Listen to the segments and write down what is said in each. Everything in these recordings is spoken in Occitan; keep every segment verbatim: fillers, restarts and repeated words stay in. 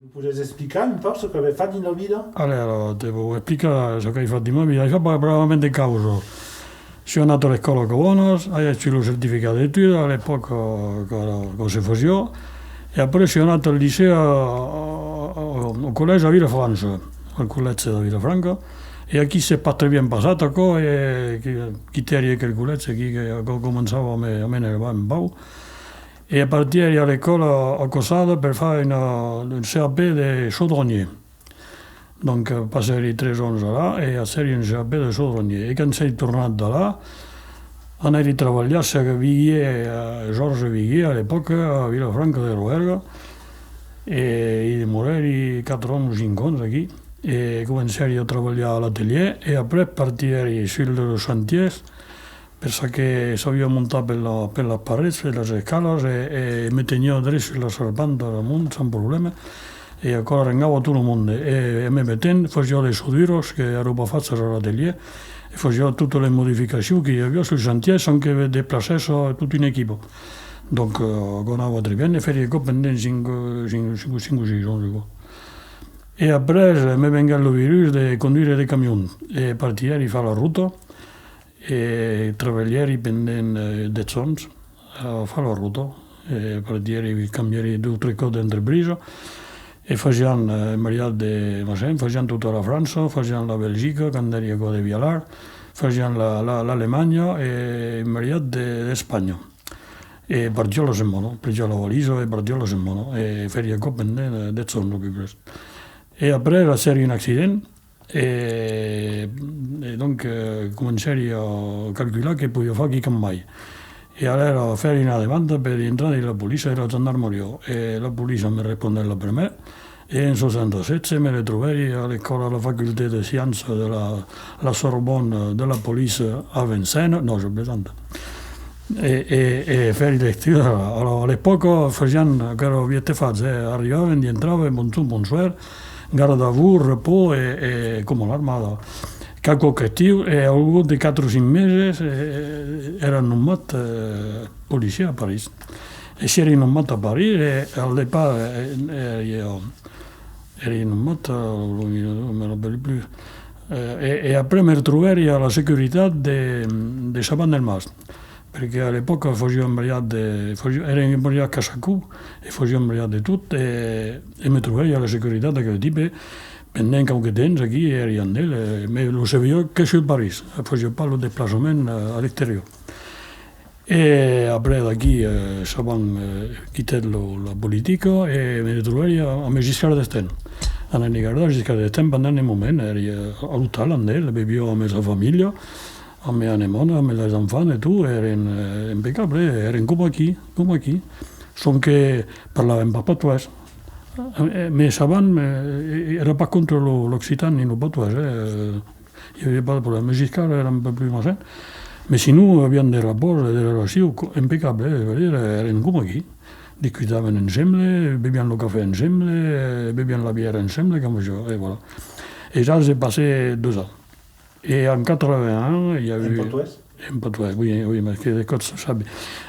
Podètz explicar un pauc çò qu'avètz fach dins la vida? Allez, alors, te vau explicar çò qu'ai fach dins ma vida. Ai fach bra-, bravament de causas. Soi anat a l'escòla a Cabonas, ai agut lo certificat d'études, a l'epòca, eh, que, que se fasiá. E après soi anat al licèu, a, a, a, au collège a Vilafranca, al collège de Vilafranca. E aquí s'es pas très bien passat, aquò, e qui-, quitèri aquel collège aquí, que aquò començava a me, a m'enervar un pauc. E partiguèri a l'escòla a Caussada per far una, un C A P de chaudronnier. Donc, eh, passèri tres ans alà e agèri un C A P de chaudronnier. E quand soi tornat d'alà, anèri trabalhar chez Viguier, eh, Georges Viguier, a l'epòca, a Vilafranca de Roergue, e i demorèri quatre ans o cinc ans aquí. E comencèri a trabalhar a l'atelièr, e après partiguèri sul de los chantièrs, per çò que sabiá montar per la, per las parets, per las escalas, e, e me teniá drech sus la charpenta d'amont, sans problèma. E aquò arrengava tot lo monde. E, e en mème temps, fasiá de soduras que èran pas fachas a l'atelièr, e fasiá totas las modificacions que i aviá sul chantièr, sans que desplacèsse tota una equipa. Donc, eh, aquò anava très bien, e fèri aquò pendent cinc, cinc, cinc o sièis ans, je crois. E après, eh, me venguèt lo virus de conduire de camion, e partiguèri far la rota, e trabalhèri pendent, eh, dètz ans a far la rota. E partiguèri, cambièri dos o tres còps d'entreprisa, e fasiam, eh, un briat de, machin, fasiam tota la França, fasiam la Belgica, quand èri aquò de Vialar, fasiam la, la, l'Alemanha e un briat de, d'Espanha. E partiá la setmana, preniá la valisa e partiá la setmana, e fèri aquò pendent, eh, dètz ans, à peu près. E après, agèri un accident, e, e donc, eh, comencèri a calcular que podiá far quicòm mai. E alèra fèri una demanda per dintrar dins la poliça e la gendarmariá. E la poliça me respondèt la premèra, e en soixante-sept me retrobèri a l'escòla, a la faculté de sciences de la, la Sorbonne, de la police à Vincennes, non, je plaisante. E, e, e fèri lectura. Alors, a l'epòca, fasiam, qu'èra vièlhs fachs, eh, arribàvem, dintràvem, bonjorn, bonsoir, garde à vous, repos, e, e coma l'armada. Qualque objectiu, e au bout de quatre o cinc meses, eh, èri nomat, eh, policièr a París. E sièri nomat a París, e al depart, eh, èri, eh, èri nomat, eh, me rapèli plus. Eh, e, e après me retrobèri a la securitat de, de Chaban-Delmas, perque a l'epòca fasiá un briat de, fasiá, èri un briat caça-còp, e fasiá un briat de tot, e, e me trobèri a la securitat d'aquel tipe pendent qualque temps aquí, e èri amb el, e, mès lo sabiá que sul París, fasiá pas lo desplaçament, eh, a l'exterior. E après d'aquí, eh, Chaban, eh, quitèt lo, la politica e me retrobèri a, amb Giscard d'Estaing. Anèri gardar Giscard d'Estaing pendent un moment, èri, eh, a l'ostal amb el, beviá amb sa familha, amb Anemone, amb les enfants e tot, èren, eh, impecables, eh, èren coma aquí, coma aquí. Sonque parlavan pas patoès. Eh, mès Chaban, eh, èra pas contra lo, l'occitan ni lo patoès, eh. I aviá pas de problèma. Giscard èra un peu plus machin. Mès sinon, aviam de rapòrts e de relacions co-, impecables, eh, je veux dire, èren coma aquí. Discutavan ensemble, beviam lo cafè ensemble, beviam la bièra ensemble, coma jo, e voilà. E ça se passèt dos ans. E en quatre-vingt-un, i a eu... En patoès? En patoès, oui, oui, mès que de còps se sabe.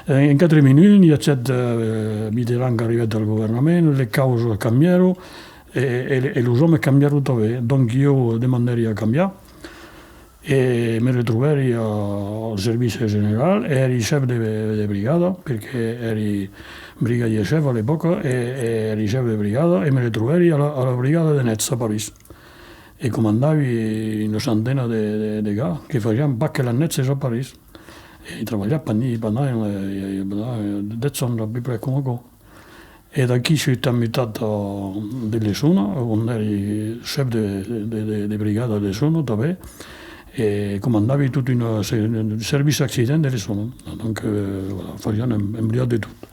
En, en quatre-vingt-un, i agèt, eh, Mitterrand qu'arribèt al governament, les causas cambièron, e, e, e los òmes cambièron tanben. Donc, ieu demandèri a cambiar, e me retrobèri a, al servici general, e èri chef de, de brigada, perque èri brigadier chef a l'epòca, e, e èri chef de brigada, e me retrobèri a la, a la brigada de nèch a París. E comandavi una centena de, de, de gars que fasiam pas que las nèches a París. E i trabalhava pendent, pendent, eh, pendent, eh, dètz ans, à peu près, coma aquò. E d'aquí soi estat mutat a, de Lessona, ont èri chef de, de, de, de brigada a Lessona, tanben, e comandavi tot una, se-, un servici accident de Lessona. Donc, eh, voilà, fasiam un, un briat de tot.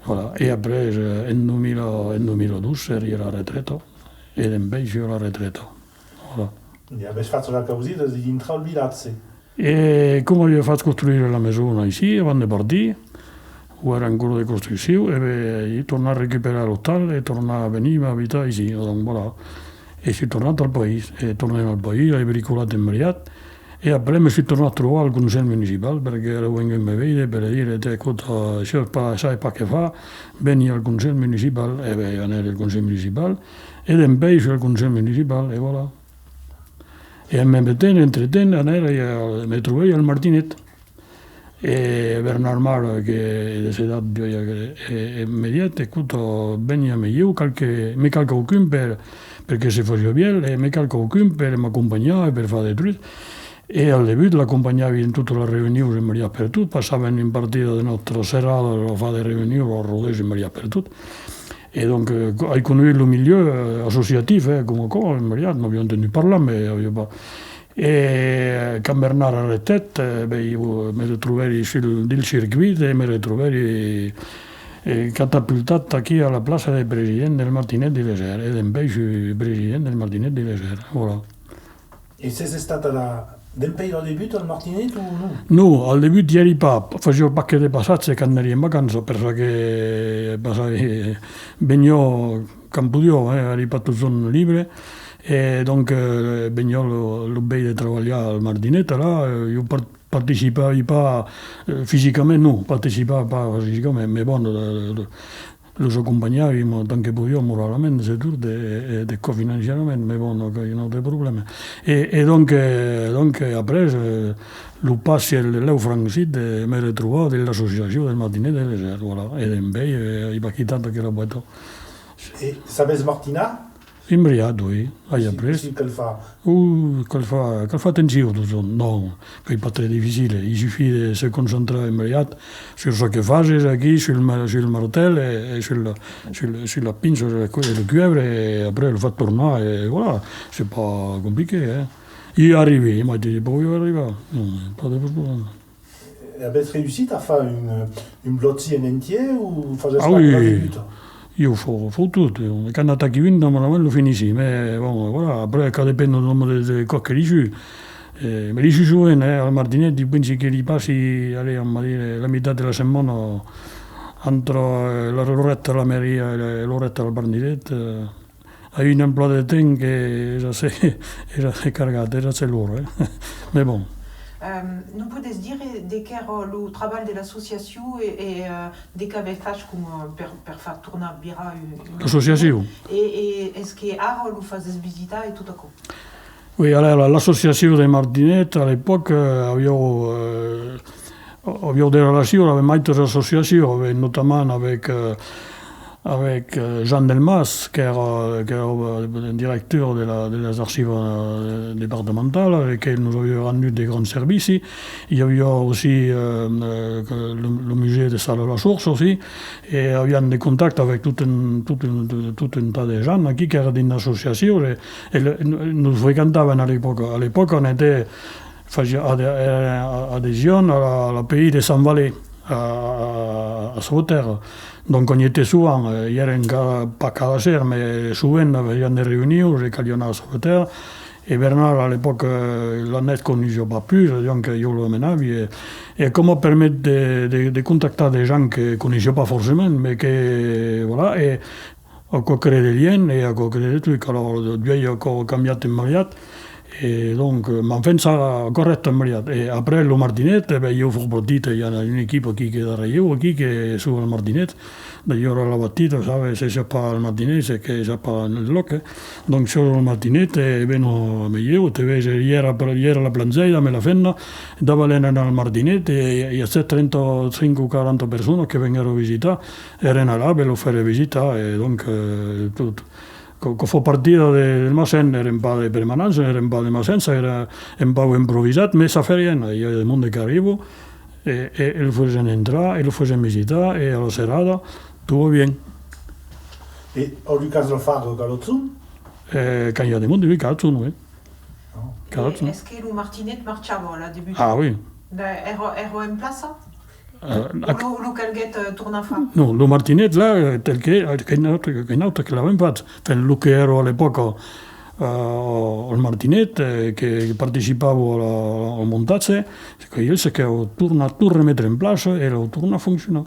Voilà. E après, eh, en dos mila, en dos mila dos, èri a la retreta, e dempuèi soi a la retreta. Voilà. E avètz fach la causida de dintrar al vilatge? E coma aviá fach construire la maison aicí, avant de partir, o èra en cors de construccion, e ben, ai tornat recuperar l'ostal e tornar venir abitar aicí. Donc, voilà. E soi tornat al país. E tornant al país, ai bricolat un briat, E après me soi tornat trobar al Conselh Municipal, perque èra vengut me veire per dire: «Tè, escota, aicí es pas, sabes pas qué far, veni al Conselh Municipal.» E ben, anèri al Conselh Municipal, e dempuèi soi al Conselh Municipal, e voilà. E en mème temps, entretemps, anèri, e me trobèri al Martinet. E Bernard Mare, que es decedat, e, e me diguèt: «Escota, veni amb ieu, cal que, me cal quauqu'un per, perque se fasiá vièlh, e me cal quauqu'un per m'acompanhar e per far de trucs.» E al debut l'acompanhavi en totas las reünions, en mariat pertot, passàvem una partida de nòstras seradas a far de reünions, a Rodés, en mariat pertot. E donc, eh, co-, ai conegut lo milieu, eh, associatif, eh, coma aquò, en mariat, n'aviá entendut parlar, mès aviá pas. E quand Bernard arrestèt, eh, ben, ieu me retrobèri sul, dins circuit e me retrobèri, eh, catapultat aquí a la plaça de president del Martinet de Lesèr, e dempuèi soi president del Martinet de Lesèr, voilà. E sès estat a la, dempuèi lo debut al Martinet o non? Non, al debut i èri pas, fasiá pas que de passatge quand èri en vacanças, per çò que passavi, veniá quand podiá, eh, èri pas totjorn libre, e donc, eh, veniá lo, lo veire de trabalhar al Martinet, là, eh, ieu par-, participavi pas, eh, fisicament, non, participavi pas fisicament, mès bon, lo, lo, los acompanhavi, mo-, tant que podiá, moralament, segur, e, e, e de còp financièrament, mès bon, aquò es un autre problèma. E, e donc, eh, donc, eh, après, eh, lo pas sièt lèu franquit, eh, me retrobava dins l'associacion del Martinet de Lesèr, voilà, e dempuèi, eh, ai pas quitat aquela boita. E sabes martinar? En mariat, oui, ai aprés. Cossí cal far? Uh, cal far, cal far atencion, totjorn. Non, qu'es pas très difficile. Il suffit de se concentrar en mariat sur çò que fases aquí, sul ma-, sul martèl e, e sul, sul, sus las pinças e lo cu-, e lo cuèbre, e après lo far tornar, e voilà. C'est pas compliqué, eh. I arribi, mas te pòdi arribar. Non, pas de problèma. E avètz reüssit a far un, un blòtzi en entièr o fasètz pas que la debuta? Ah oui, ieu fau, fau tot. Quand n'ataqui un, normalament lo finissi, mès bon, voilà, après, aquò depend del nombre de, de còps que li jui. Eh, me li jui sovent, eh, al Martinet, ieu pensi que li passi, allez, on va dire, la mitat de la setmana entre, eh, la, lo rèsta de la mairia e lo, lo rèsta del Martinet, eh, ai un emploi de temps que es assez, es assez cargat, es assez lourd, eh? Mès bon. Ehm, nos podètz dire de qu'èra lo trabalh de l'associacion e, e, eh, de qu'avètz fach coma per, per far tornar virar un, un... L'associacion? E, e es que ara lo fasètz visitar e tot aquò? Oui, alors, la, l'associacion de Martinet, a l'epòca, eh, aviá, eh, aviá de relacions amb maitas associacions, avec, notamment avec, eh, avec, eh, Jean Delmas, qu'èra, qu'èra, eh, director de la, de las archivas, eh, departamentalas, e que nos aviá rendut de grands servicis. I aviá aussi, eh, eh, que lo, lo musée de Salles-la-Source aussi, e aviam de contactes avec tot un, tot un, tot un tas de gens aquí qu'èran dins l'associacion, e, e le, nos frequentavan a l'epòca. A l'epòca, on était, fasiá ade-, eh, adesion a la, a l'A P I de Sant Valèr, a, a, a Sauvetèrra. Donc, on y était souvent, eh, i èrem ca-, pas cada ser, mès sovent aviam de reünions e caliá anar a Sauvetèrra. E Bernard, a l'epòca, eh, la net coneissiá pas pus, donc ieu lo menavi, e, e aquò m'a permés de, de, de contactar de gens que coneissiá pas forcément, mès que, voilà, e aquò crèa de liens, e aquò crèa de trucs. Alors, duèi aquò a cambiat en mariat, e donc, eh, m'enfin ça, aquò rèsta en mariat. E après, lo Martinet, e ben, ieu fau partit, i a una equipa aquí que darrèr ieu, aquí, que son al Martinet, D'ailleurs, a la batida, sabes, se siás pas al Martinet, es que siás pas enlòc, eh. Donc, siás al Martinet, e ben, o, me ieu, te ves, i èra, i èra la Planzèira, amb la femna, davalèm anar al Martinet, e i a set, trenta-cinc o quaranta personas que venguèron visitar, èrem allà, ben, lo faire visitar, e donc, eh, tot, que, que fa partida de, del Massen, èrem pas de permanença, èrem pas de Massen, ça èra un pauc improvisat, mès ça fait rien, i a de monde qu'arriba, e, e, e lo fasèm entrar, e lo fasèm visitar, e a la serada, tot va bien. E au Lucas del Far, calatzon? E quand i a de monde, oui, calatzon, oui. Ah. Calatzon. E es que lo Martinet marchava a la debuta? Ah, oui. De, èra, èra en plaça? Eh, o lo, lo calguèt, eh, tornar far? Non, lo Martinet, là, eh, tel que, eh, qu'es nautres, qu'es nautres que l'avèm fach. Enfin, lo que èra a l'epòca, eh, al Martinet, eh, que participava a la, al montatge, qu'es el que l'an tornat tot remetre en plaça e l'an tornat foncionar.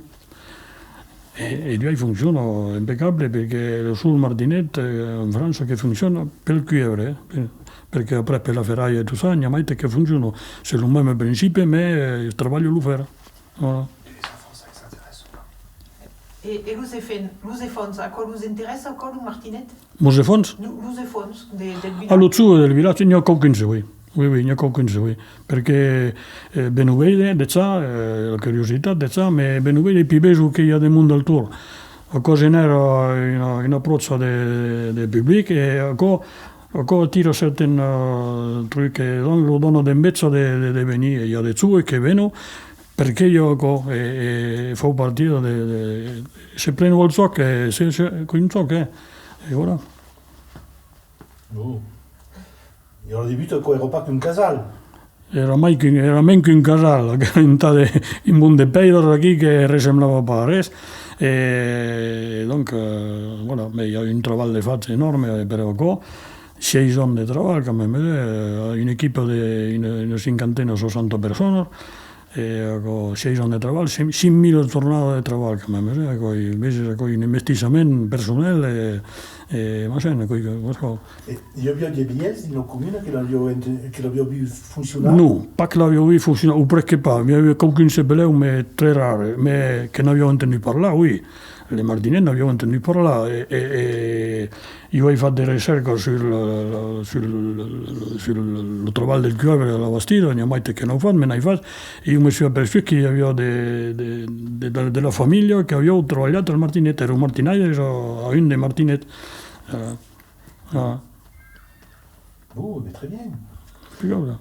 E, e duèi fonciona impecable, perque lo sol martinet, eh, en França que fonciona pel cuèvre, eh, per-, perque après per la ferralha e tot ça, n'i a maites que fonciona. Sus lo mème principi, mès, eh, trabalha lo fèrre. Voilà. E les enfants, ça les intéresse ou pas ? E, e los efants, los efants, aquò los interèssa, aquò, lo martinet? Mos efants? Lo, los efants de, del vilatge. A lo sud del vilatge, n'i a quauqu'uns, oui. Oui, oui, n'i a quauqu'uns, oui. Perque, eh, venon veire, dejà, eh, la curiositat, dejà, mès venon veire, e puèi veson que i a de monde al torn. Aquò genèra una, una apròcha de, de public, e aquò, aquò atira certains, eh, trucs, e donc lor dona d'enveja de, de, de venir. E i a de joves que venon, perque i a aquò, e, e fau partida de, de, se prenon al jòc, e se, se, qu'un jòc, eh, e voilà. Bon. E au debut, aquò èra pas qu'un casal. Èra mai qu'un, èra mens qu'un casal, aquò èra un tas de, un mont de pèiras aquí que ressemblava pas a res. E donc, eh, voilà, mès i a un trabalh de fach enòrme, eh, per aquò. Sièis ans de trabalh, quand même, eh, una equipa de una, una cinquantena, soixanta personas. E aquò, sièis ans de trabalh, cinc, cinc mila jornadas de trabalh, quand même, eh? Aquò, e veses, aquò, un investissament personal, e, e, machin, aquò, aquò. E i aviá de vièlhs dins la comuna que l'avián ente-, que l'avián vist foncionar? Non, pas que l'avián vist foncionar, o presque pas. N'i aviá quauqu'un, se belèu, mès très rare, mès que n'avián entendut parlar, oui. Les Martinets n'avián entendut parlar, e, e, e, Ieu ai fach de recèrcas sus le, sus le, sus le trabalh del cuèvre a la Bastida, n'i a maites que n'an fach, mès n'ai fach. E ieu me soi aperçut que i aviá de, de, de, de, de la familha que avián trabalhat al martinet, èran martinaires a, a un de martinet. Eh, ah. Bon, mais très bien. Impeccable.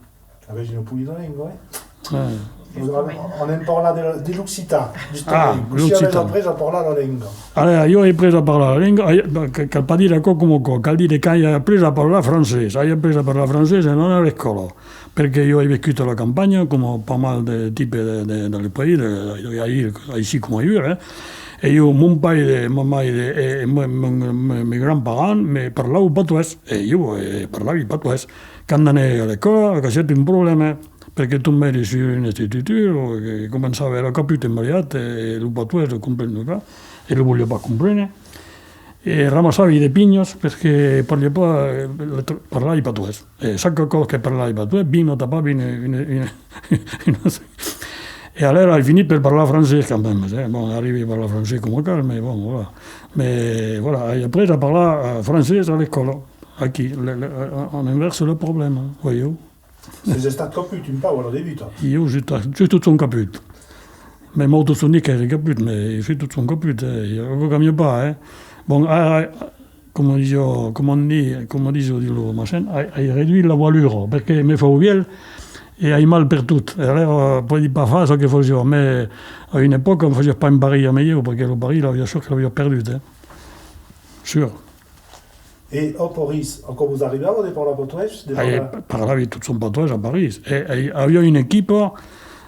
Avètz una polida lenga, eh? Ah. On, on en parla de, de l'occitan, justament. Ah, cossí avètz après a parlar la lenga? Alèra, ieu ai après a parlar la lenga, ai, ca-, cal pas dire aquò coma aquò, cal dire qu'ai après a parlar francés, ai après a parlar francés en anar a l'escòla, perque ieu ai vescut a la campanha, coma pas mal de tipes de, de, del país, de, de, aicí coma ailleurs, eh? E ieu, mon paire, ma maire e, e mon, mon, mon, mes grands-parents me parlavan patoès, e ieu, eh, parlavi patoès. Quand anèri a l'escòla, aquò sièt un problèma, perque tombèri sus un institutor que començava, èra caput en variat, e lo patoès lo compreniá pas, e lo voliá pas comprene. E ramassavi de pinhas perque parliá pas, eh, le tr-, parlavi patoès. E chaque còp que parlavi patoès, bim, atapavi una, una, una, una... E alèra ai finit per parlar francés quand même, eh. Bon, arribi a parlar francés coma cal, mès bon, voilà. Mès, voilà, ai après a parlar, eh, francés a l'escòla, aquí, le, le, a, a l'invèrse del problèma, voyez-vous. Sètz estat caput un pauc a la debuta? Ieu soi ta-, soi totjorn caput. Mès m'an totjorn dit qu'èri caput, mès soi totjorn caput, eh. Ieu, aquò cambia pas, eh. Bon, a, a, coma disiá, coma on di-, coma disiá dins lo machin, ai, ai reduit la voilure, perque me fau vièlh e ai mal pertot. E alèra, pòdi pas far çò que fasiá, mès a una epòca, me fasiá pas un parelh a ieu, perque lo parelh, l'aviá sûr que l'aviá perdut, eh. Sûr. E a París, aquò vos arribava de parlar patoès? De... Ai, parlar, parlavi totjorn patoès a París. E, e aviá una equipa,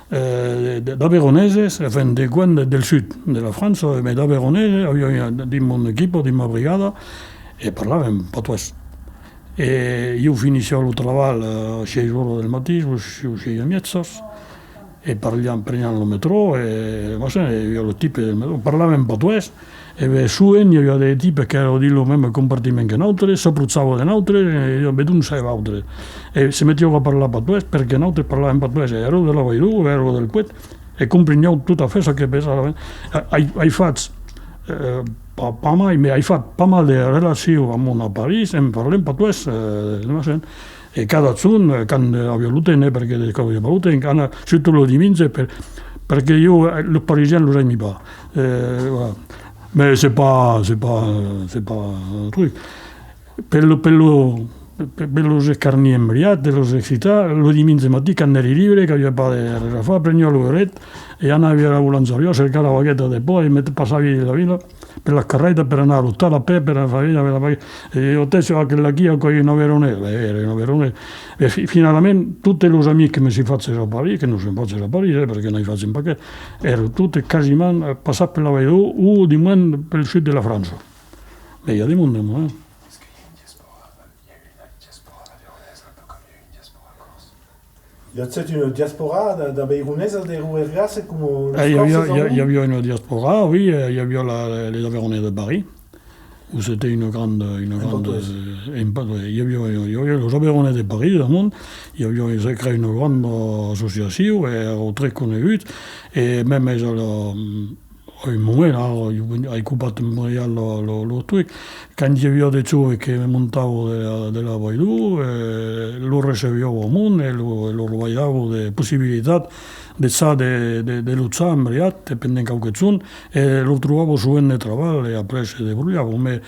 eh, de, d'Avaironeses, enfin, de coin de, del sud de la França, mès d'Avaironeses, aviá una, dins mon equipa, dins ma brigada, e parlàvem patoès. E ieu finissiá lo trabalh a sièis oras del matin, o, o sièis e mièjas, e parliam, preniam lo metrò, e, machin, e i aviá lo tipe del metrò, parlàvem patoès, e ben, sovent i aviá de tipes qu'èran dins lo mème compartiment que nautres, s'aprochavan de nautres, e dián: "Be d'ont sètz vautres?" E se metián a parlar patoès, perque nautres parlàvem patoès, e èran de l'Avairon, èran del Puèg, e comprenián tot a fait çò que pensavan. Ai, ai fach, eh, pas, pas mai, mès ai fach pas mal de relacions amb monde a París en parlant patoès, eh, de machin. E cada jorn, eh, quand, eh, aviá lo temps, eh, perque de còps aviá pas lo temps, anar, surtot lo dimenge, per, perque ieu, eh, los Parisians los aimi pas. Eh, voilà. Mès c'est pas, c'est pas, c'est pas un truc. Per lo, per lo, per, per los escarnir en briat, de los excitar, lo dimenge matin, quand èri libre, qu'aviá pas de res a far, preniá lo beret e anavi a la bolanjariá cercar la bagueta de pan e me passavi dins la vila per las carrèiras per anar a l'ostal a pè, per anar a la bagueta. E digo: "Atencion, aquel d'aquí, aquò es un Avaironés." E èra un Avaironés. E fi-, finalament, totes los amics que me soi faches a París, que nos sèm faches a París, eh, perque n'ai fach un paquet, èran totes quasiment, eh, passats per l'Avairon o, du moins, pel sud de la França. Mès i a de monde, eh. Est-ce qu'il y a une diaspora, euh, il y a eu une diaspora avaironaise un peu comme il y a eu une diaspora corse ? I a estat una diaspora d-, d'Aveironeses, de Roergàs, coma los Eh, i aviá, corses i a, i amont? Aviá una diaspora, oui, eh, i aviá la, les Aveyronais de Paris, où c'était une grande, une En grande, Patoès. Eh, en Patoès. I aviá, i aviá los Aveyronais de Paris, amont, i aviá, se creèt una granda associacion, e èran très coneguts, e mèmes a la, a un moment, ara, ai copat un briat lo, lo, lo truc. Quand i aviá de joves que montavan de la, de la Vaidor, eh, lo recebián amont e lo, lo baidavan de possibilitat de, de, de, de luchar un briat pendent qualques jorns, e lo trobavan sovent de trabalh e après se debrolhavan. Mès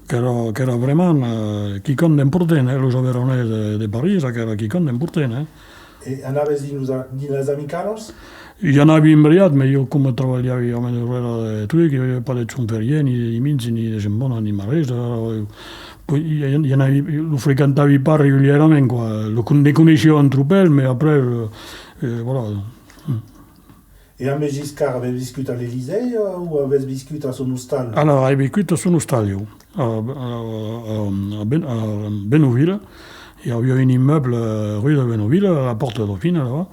qu'èra, qu'èra vraiment, eh, quicòm d'important, eh, los Aveyronais de, de París, aquò èra quicòm d'important, eh. E anavas dins los a-, dins las amicalas? I anavi un briat, mès ieu, coma trabalhavi amb un rèire de truc, i aviá pas de jorn ferié, ni de dimenge, ni de setmana, ni mai res, eh, puèi i, i anavi, lo frequentavi pas regulièrament, quoi. Lo con-, ne coneissiá un tropèl, mès après, eh, eh, voilà. E amb Giscard, avètz viscut a l'Elysée, eh, o avètz viscut a son ostal? Alors, ai viscut a son ostal, ieu, a, a, a, a Ben-, a Benouville. I aviá un immeuble, eh, rue de Benouville, a la Porte Dauphine, là-bas.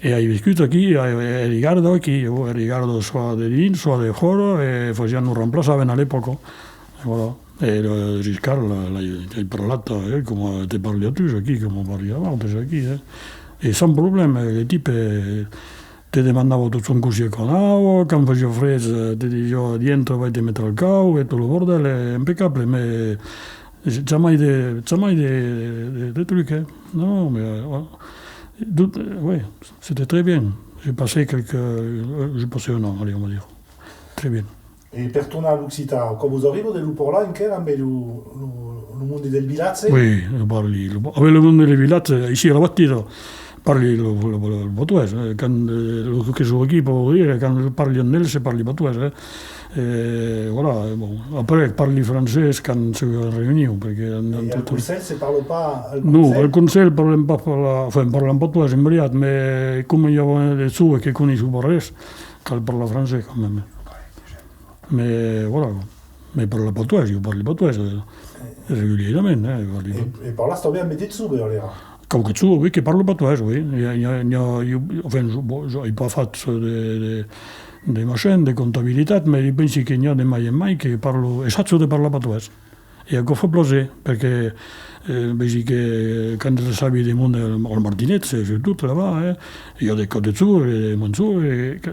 E ai viscut aquí, e, e èri garda aquí, ieu, èri garda soit de dins, soit de fòra, e fasián, nos remplaçavan a l'epòca. E voilà. E lo Giscard, la, la, ai parlat, eh, coma te parli a tu aquí, coma parli a vosaltres aquí, eh. E sans problème, eh, le tipe, eh, te demandava tot son cossier qu'anava, quand fasiá fred, eh, te disiá, dintra, vai te metre al cau, e tot lo bordèl, eh, impecable, mès jamai de, jamai de, de, de truc, eh. Non, mais, euh, voilà. Tout, euh, ouais, c'était très bien. J'ai passé quelques, euh, j'ai passé un an, allez, on va dire. Très bien. E per tornar a l'occitan, aquò vos arriba de lo parlar enquèra ambe lo, lo, lo monde del vilatge? Oui, lo parli. Lo, ambe lo monde del vilatge, aicí a la Bastida, parli lo, lo, lo, lo patoès, eh. Quand, eh, lo que son aquí, per dire, quand parli amb eles, se parli patoès, eh. E voilà, e bon. Après, parli francés quand se reünion, perque en, en E al tot Conselh se parla pas, al Non, Conselh? Al Conselh parlem pas, parlar, enfin, parlam patoès, en veritat, mès coma i a de joves que coneisson pas res, cal parlar francés quand même. Mès voilà, mès parla patoès, ieu parli patoès, eh, regulièrament, eh, parli E, e parlas tanben amb de joves, alèra? Qualques joves, oui, que parlan patoès, oui. I a, i a, i a, ieu, enfin, jo, bon, jo ai pas fach de, de, de machin, de comptabilitat, mès ieu pensi que n'i a de mai en mai que parlan, e sajan de parlar patoès. E aquò fa plaser, perque, eh, vesi que quand reçabi de monde al, al Martinet, se, surtot là-bas, eh, i a de còps de joves, e de mens joves, e que,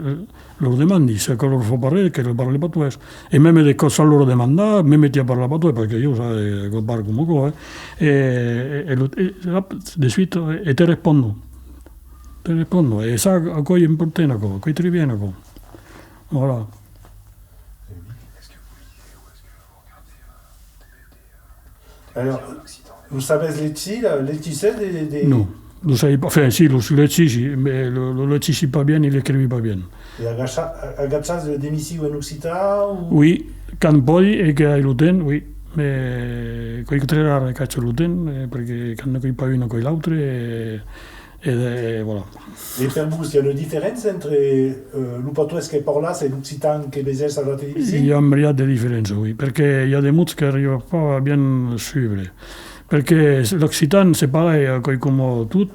lor demandi, se aquò lor fa pas res, que lor parli patoès. E mème de còps sans lor demandar, me meti a parlar patoès, perque ieu, sabe, eh, aquò parli coma aquò, eh. E, e, e lo, e, hop, de suite, e te respondon. Te respondon. E ça, aquò es important, aquò. Aquò es très bien, aquò. Voilà. Alors, lo sabes legir, la, legissètz de, de, de Non, lo sabi pas, enfin, si, lo, lo legissi, mès lo, lo legissi pas bien e l'escrivi pas bien. E agacha-, agachas de, d'emissions en occitan, o? Oui, quand pòdi e que ai lo temps, oui. Mès qu'es très rare qu'agi lo temps, eh, perque quand n'ai pas una, qu'es l'autre, e, E de, e voilà. E per vos, i a una diferéncia entre, eh, lo patoès que parlatz e l'occitan que vesètz a la television? I a un briat de diferéncia, oui, perque i a de mots qu'arriban pas a bien suivre. Perque l'occitan, c'est pareil, eh, coma tot,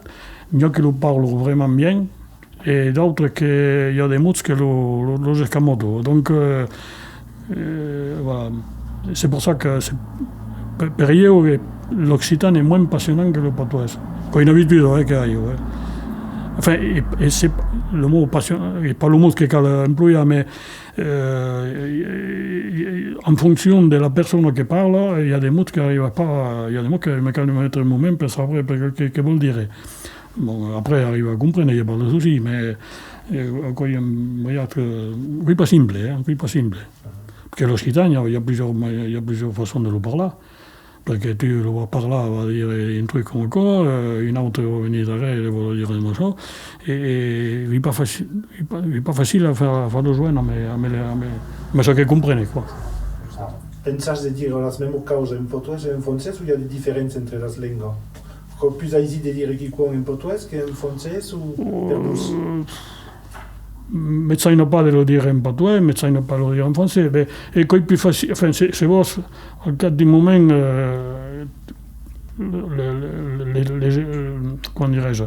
n'i a que lo parlan vraiment bien, e d'autres que i a de mots que lo, lo, los escamòtan. Donc, eh, Eh, voilà. C'est pour ça que c'est, per, per ieu, eh, l'occitan es moins passionant que lo patoès. Qu'es una abituda, eh, que ai, eh. Enfin, e, e c'est, lo mot passion-, es pas lo mot que cal emploiar, mès, eh, e, e, e, en foncion de la persona que parla, i a de mots qu'arriban pas, i a de mots que me cal metre un moment per saber per que, que, que vòl dire. Bon, après, arribi a comprene, i a pas de souci, mès, eh, aquò es un briat que, aquò es pas simple, eh, aquò es pas simple. Perque l'occitan, i a, i a plusieurs ma-, i a plusieurs façons de lo parlar. Perque tu lo vas parlar, vas dire un truc coma aquò, eh, un autre va venir darrèr e va dire un autre, e, e es pas faci-, es pas, es pas facile a far, a far lo joint amb, amb, amb, amb çò que comprene, quoi. Pensas de dire las mesmas causas en patoès e en francés o i a de diferéncia entre las lengas? Qu'es pus aisit de dire quicòm en patoès qu'en francés o per vos? Euh, me saina pas de lo dire en patoès, me saina pas lo dire en francés. Ben, e qu'es pus facile, enfin, se, se vòs, al cap d'un moment, euh, Le, le, le, le, le, eh, comment dirais-je,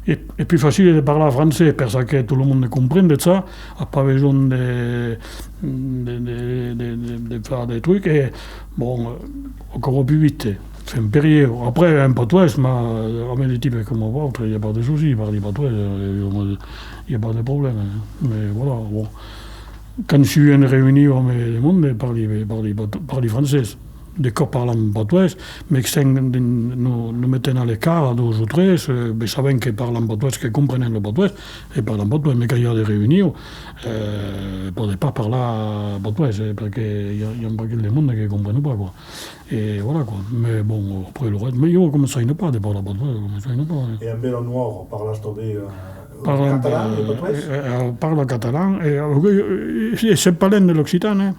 es, es pus facile de parlar francés, per çò que tot lo monde compren de ça, as pas besonh de, de, de, de, de, de far de trucs, e, bon, eh, aquò va pus vite, enfin, per ieu. Après, en patoès, mas, eh, amb de tipes coma vautres, i a pas de souci, parli patoès, eh, i a pas de problème, eh. Mais voilà, bon. Quand soi en reünion amb de monde, parli, parli, parli francés. De còps parlam patoès, mès sèm, nos, nos metem a l'escart a dos o tres, eh, ben sabèm que parlam patoès, que comprenem lo patoès, e parlam patoès, mès quand i a de reünions, eh, pòde pas parlar patoès, eh, perque i a, i a un paquet de monde que comprenon pas, quoi. E voilà, quoi. Mès bon, après lo rèsta, mès ieu començaina pas de parlar patoès, començaina pas, eh. E en Vilanòva, parlas tanben, eh, catalan e patoès? Parla, eh, eh, parla catalan, e, eh, e, e sèm pas luènh de l'occitan, eh.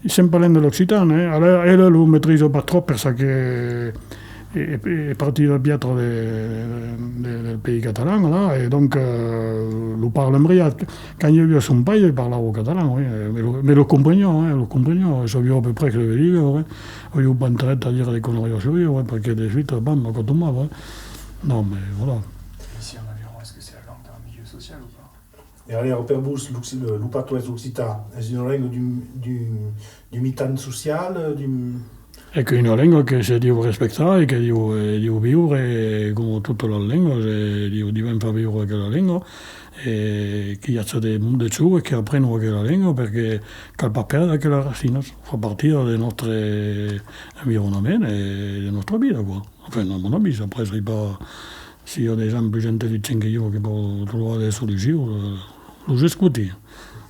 Sèm pas luènh de l'occitan, eh. Alara, ela lo maîtrisa pas tròp per çò que es, es, es partida piètra de, de, del país catalan, là, e donc, eh, lo parla embriat. Quand i aviá son paire, parlava catalan, oui, eh, mès lo, mès lo compreniá, eh, lo compreniá, e sabiá à peu près que veniá, eh. Aviá pas intérêt a dire de conariás sus ieu, eh, perque de suite, bam, acostumbava, eh. Non, mais voilà. Ici en Aveyron, est-ce que c'est la langue d'un milieu social ou pas ? E alara, per vos, l'occi-, lo, lo patoès occitan es una lenga d'un, d'un, d'un mitan social, d'un... Es qu'una lenga que se deu respectar e que deu, e deu viure coma totas las lengas, e deu, devèm far viure aquela lenga, e que i aja de, de joves que aprenon aquela lenga, perque cal pas pèrdre aquelas racinas, fa partida de nòstre environament e de nòstra vida, quoi. Enfin, a mon avís, après, sai pas si i a de gents plus intelligents que ieu que pòdon trobar de solucions, eh, los escoti.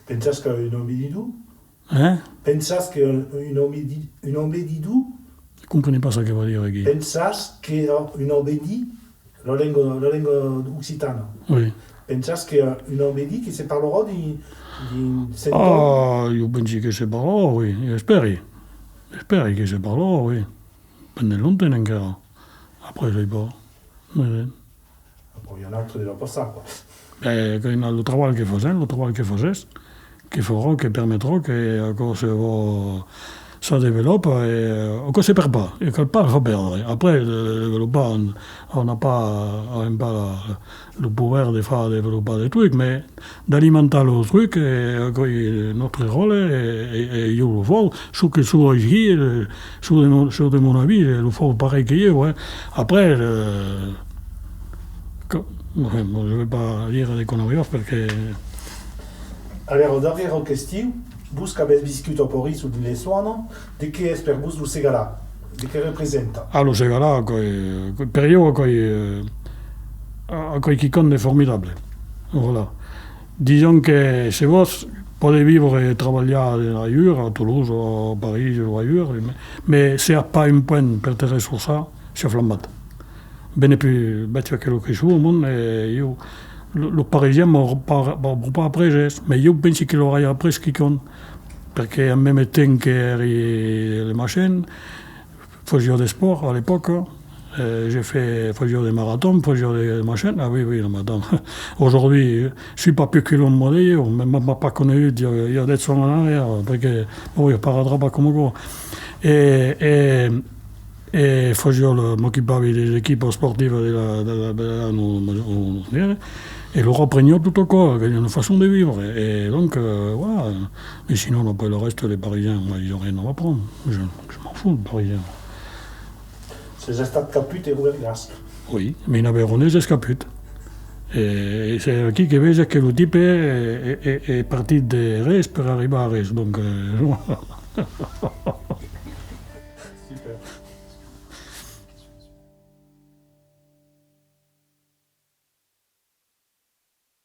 Pensas qu'a un embedidor? Hein? Pensas qu'a un embedi-, un embedidor? Compreni pas çò que va dire aquí. Pensas qu'a un embedit, la lenga, la lenga occitana? Oui. Pensas qu'a un embedit que se parlarà dins, dins cent ans? Ah, ieu pensi que se parlarà, oui, espèri. Espèri que se parlarà, oui. Pendent longtemps encara. Après, sai pas. Non, non. Après, i a un autre de la passar, quoi. Ben, que lo trabalh que fasèm, lo trabalh que fasètz, que farà, que permetrà que aquò se va, se develòpa, e aquò se pèrd pas, e cal pas lo far pèrdre. Après, de, de developar, on, on n'a pas, avèm pas la, lo poder de far developar de trucs, mès d'alimentar lo truc, e aquò's nòstre ròtle, e, e, e ieu lo fau, çò que soi aquí, e, soi de mon, soi de mon avís, e lo fau pareil que ieu, eh. Après, eh, que, enfin, bon, je vais pas dire de conariás perque... Alara, darrièra question, vos qu'avètz viscut a París o dins Lessona, de qué es per vos lo Segalar? De qué representa? Ah, lo Segalar, aquò's, per ieu, aquò's, eh, aquò's quicòm de formidable. Voilà. Dison que se vòs, pòdes viure e trabalhar de l'alhur, a Toulouse, o a París, o alhur, mès, mès se as pas un punt per te ressorçar, siás flambat. Vene pus bèstia que lo que soi, mon, e ieu, lo, lo parisien m'aurà pas, m'aurà pas aprés, mès ieu pensi que l'aurà aprés quicòm, perque en mème temps que èri de machin, fasiá d'espòrt a l'epòca, eh, j'ai fait, fasiá de maraton, fasiá de, de machin, ah oui, oui, le maraton. Aujourd'hui, je suis pas plus que l'ombre de ieu, mès m'a, m'a pas conegut, i a, i a dètz ans en arrière, perque, bon, ieu paradrà pas coma aquò. E, e, e fasiá le, m'ocupavi de l'equipa esportiva de la, de la, de la, no, no, no, e lo repreniá tot aquò, qu'èra una façon de viure, e donc, euh, voilà. Mais sinon, après le reste, les Parisiens, moi, ils ont rien à m'apprendre. Je, je m'en fous, les Parisiens. S'es estat caput e robergàs. Oui, mès un Aveyronés es caput. E, e es aquí que veses que lo tipe es, es, es, es partit de res per arribar a res, donc, euh,